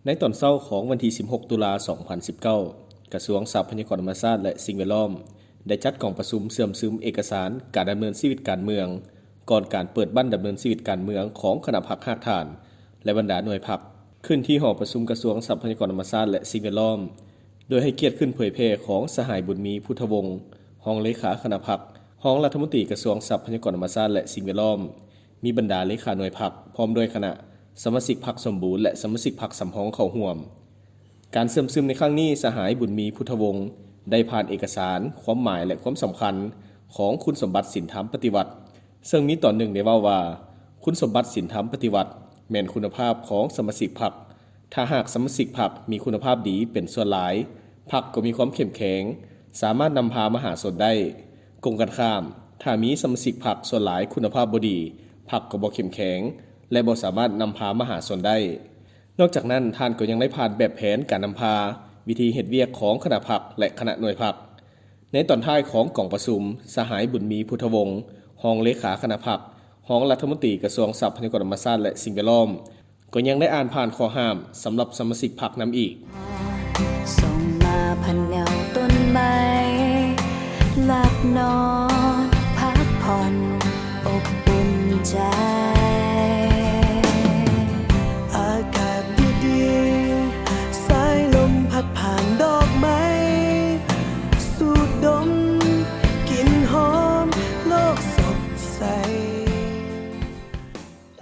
ໃນຕອນເຊົ້າຂອງວັນທີສິບຫົກ ຕຸລາ ສອງພັນສິບເກົ້າ ກະຊວງຊັບພະຍາກອນທຳມະຊາດ ແລະ ສິ່ງແວດລ້ອມ ໄດ້ຈັດກອງປະຊຸມເຊື່ອມຊຶມເອກະສານການດຳເນີນຊີວິດການເມືອງ ກ່ອນການເປີດບັ້ນດຳເນີນຊີວິດການເມືອງຂອງຄະນະພັກຮາກຖານ ແລະ ບັນດາໜ່ວຍພັກ ຂຶ້ນທີ່ຫໍປະຊຸມກະຊວງຊັບພະຍາກອນທຳມະຊາດ ແລະ ສິ່ງແວດລ້ອມ ໂດຍໃຫ້ກຽດຂຶ້ນເຜີຍແຜ່ຂອງສະຫາຍ ບຸນມີ ພຸດທະວົງ ຮອງເລຂາຄະນະພັກ, ຮອງລັດຖະມົນຕີກະຊວງຊັບພະຍາກອນທຳມະຊາດ ແລະ ສິ່ງແວດລ້ອມ, ມີບັນດາເລຂາໜ່ວຍພັກ ພ້ອມດ້ວຍຄະນະສະມາຊິກພັກສົມບູນ ແລະ ສະມາຊິກພັກສຳຮອງເຂົ້າຮ່ວມ. ການເຊື່ອມຊຶມໃນຄັ້ງນີ້, ສະຫາຍ ບຸນມີ ພຸດທະວົງ ໄດ້ຜ່ານເອກະສານຄວາມໝາຍ ແລະ ຄວາມສຳຄັນຂອງຄຸນສົມບັດສິນທຳປະຕິວັດ, ເຊິ່ງມີຕອນໜຶ່ງໄດ້ເວົ້າວ່າ ຄຸນສົມບັດສິນທຳປະຕິວັດ ແມ່ນຄຸນນະພາບຂອງສະມາຊິກພັກ. ຖ້າຫາກສະມາຊິກພັກມີຄຸນນະພາບດີເປັນສ່ວນຫຼາຍ, ພັກກໍມີຄວາມເຂັ້ມແຂງ, ສາມາດນຳພາມະຫາຊົນໄດ້. ກົງກັນຂ້າມ, ຖ້າມີສະມາຊິກພັກສ່ວນຫຼາຍຄຸນນະພາບບໍ່ດີ, ພັກກໍບໍ່ເຂັ້ມແຂງ ແລະ ບໍ່ສາມາດນຳພາມະຫາຊົນໄດ້. ນອກຈາກນັ້ນ, ທ່ານກໍຍັງໄດ້ຜ່ານແບບແຜນການນຳພາ, ວິທີເຮັດວຽກຂອງຄະນະພັກ ແລະ ຄະນະໜ່ວຍພັກ. ໃນຕອນທ້າຍຂອງກອງປະຊຸມ, ສະຫາຍ ບຸນມີ ພຸດທະວົງ ຮອງເລຂາຄະນະພັກ, ຮອງລັດຖະມົນຕີກະຊວງຊັບພະຍາກອນທຳມະຊາດ ແລະ ສິ່ງແວດລ້ອມ ກໍຍັງໄດ້ອ່ານຜ່ານຂໍ້ຫ້າມສຳລັບສະມາຊິກພັກນຳອີກ. ສົ່ງມາພັນແນວ